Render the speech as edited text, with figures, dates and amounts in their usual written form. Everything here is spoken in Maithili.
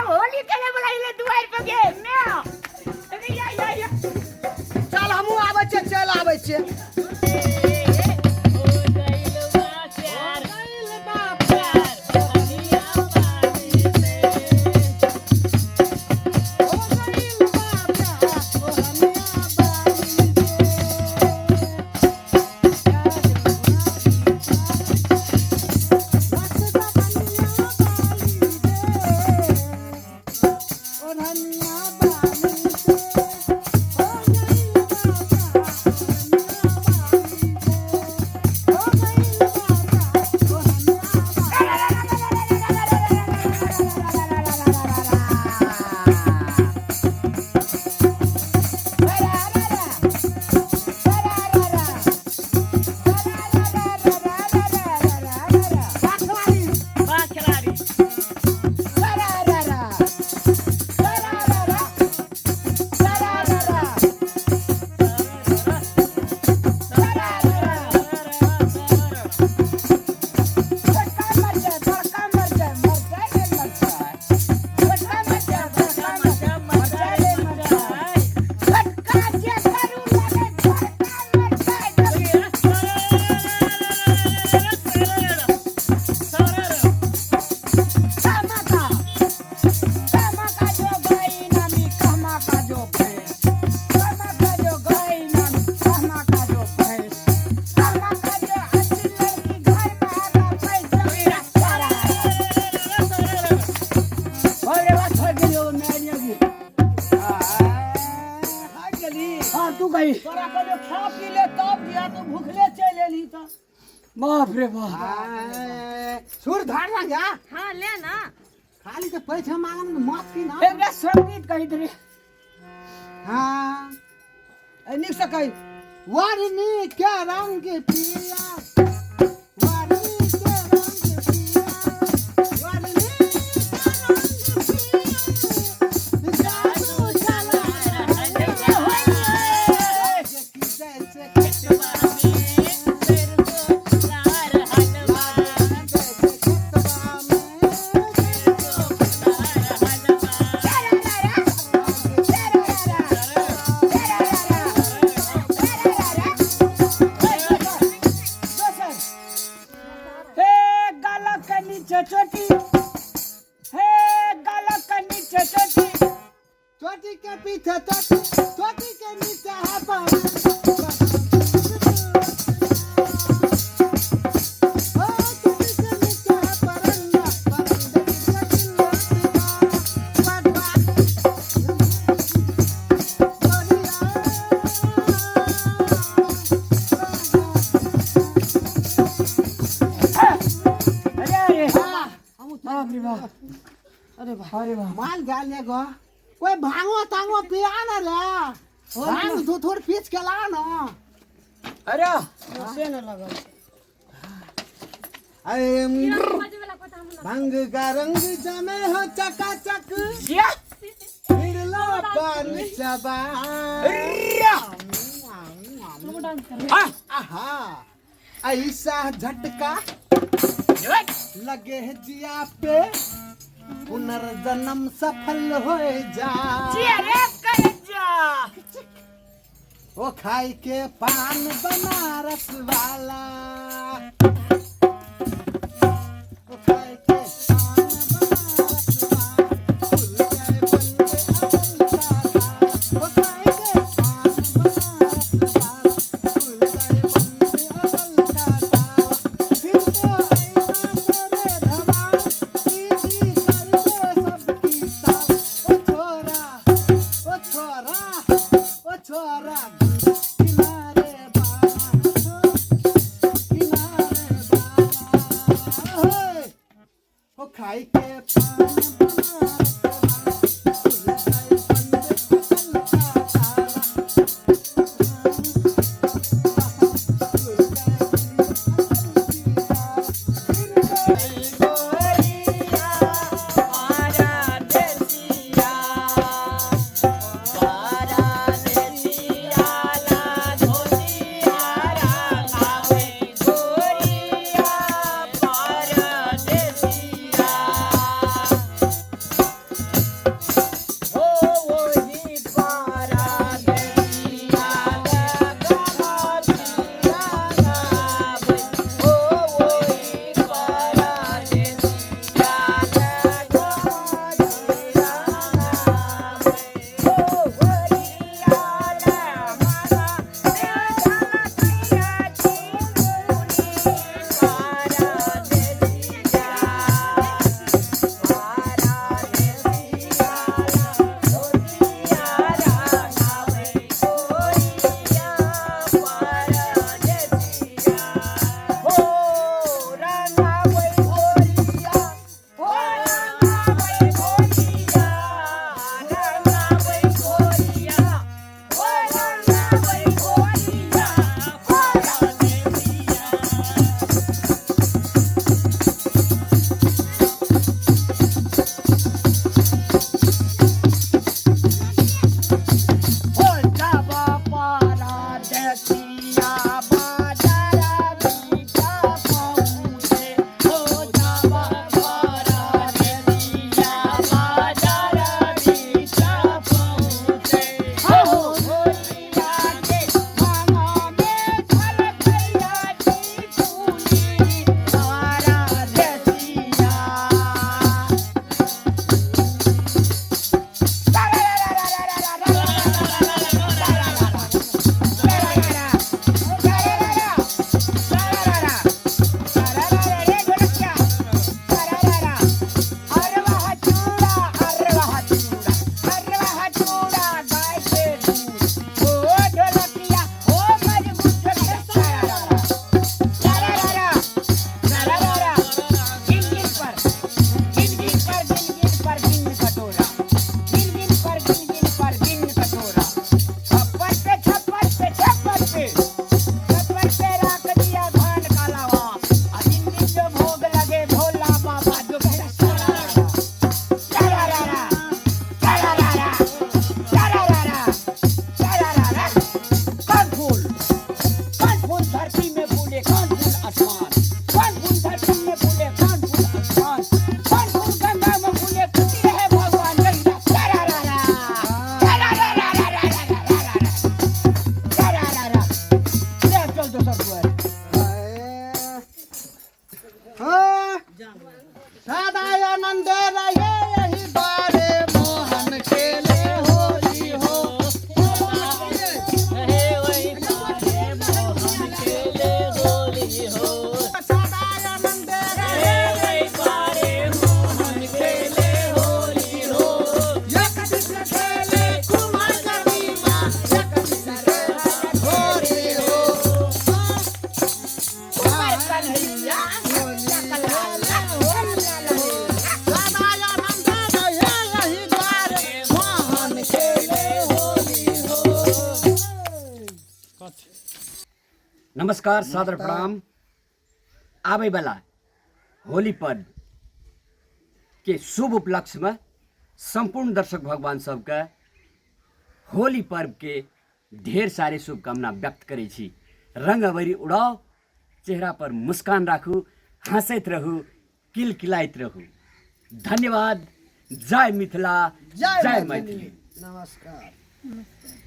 होली खेले वाला इले दुआर पर गे मैं अरे या या या। चल हमहूँ आबै छियै, चल आबै छियै। वाह खिलाड़ी। हाँ तू गई। तोरा कहलियौ खा पी ले तब दिया, तू भूखले चलि एलही तऽ। बाप रे बाप। सुर धार ना जा। हाँ ले ना। खाली तो पैसा मांगन मत पी ना। एकरा संगीत कही रे। हाँ ए, नीक से कही। वरनी के रंग पिया, वरनी के रंग पिया, वरनी के रंग पिया, जादू चला जैसे खेतवा में, जैसे खेतवा में। हे गाला के नीचे चोटी, हे गाला के नीचे चोटी, चोटी के पीछे चोटी, चोटी के नीचे है पानी। ओ चोटी के नीचे है परंदा, परंदे के चिल्लाती बा, अरे अरे बाप रे बाप। अरे बाप। अरे बाप। माल गाल ले गो कोई भांगो तांगो पिया ना रे, भांग थोड़ पीच के ला ना। अरे से न लगल। अरे मजे वाला पता हम लोग। भंग का रंग जमे हो चकाचक, या फिर लो पान चबा। आहा ऐसा झटका लगे है जिया पे, पुनर्जन्म सफल हो जा। अरे कर जा। ओ खाई के पान बनारस वाला, ओ खाई के पान बनारस वाला, खुल जाए बंदे अमल का ताला। ओ खाई के पान बनारस वाला, खुल जाए बंदे अमल का ताला। फिर तो ऐसा करे धमाल, सीधी कर दे सबकी ताल। ओ छोरा, ओ छोरा, ओ छोरा किनारे बाबा, किनारे बाबा। हे, ओ खाई के पान बनारस वाला, खुल जाए बंदे अकल का ताला। खुल जाए बंदे अकल की ताला। फिर तो गोरिया मारा देसिया, मारा देसिया ला धोतियारा लावे, गोरिया मारा देसिया। धरती में फूले कौन फूल आसमान, कौन फूल गंगा में फूले खुशी रहे भगवान रहीला। रा रा रा रा रा रा रा रा रा रा रा रा रा रा रा रा। ले चल दोसर दुआर। हाँ, सदा आनंद रहे यही बारे मोहन खेले होली हो। सदा आनंद रहे एक दिन खेले कुमार करीमा, एक दिन खेले होली हो। कुमार कन्हैया सदा आनंद रहे यही द्वारे मोहन खेले होली हो। नमस्कार, सादर प्रणाम। आबैवला होली पर्व के शुभ उपलक्ष्यमे सम्पूर्ण दर्शक भगवान सबके होली पर्व के ढेर सारे शुभकामना व्यक्त करै छी। रंग अबरी उड़ाउ, चेहरा पर मुस्कान राखू, हंसैत रहू, किलकिलाइत रहू। धन्यवाद। जय मिथिला, जय मैथिली। नमस्कार।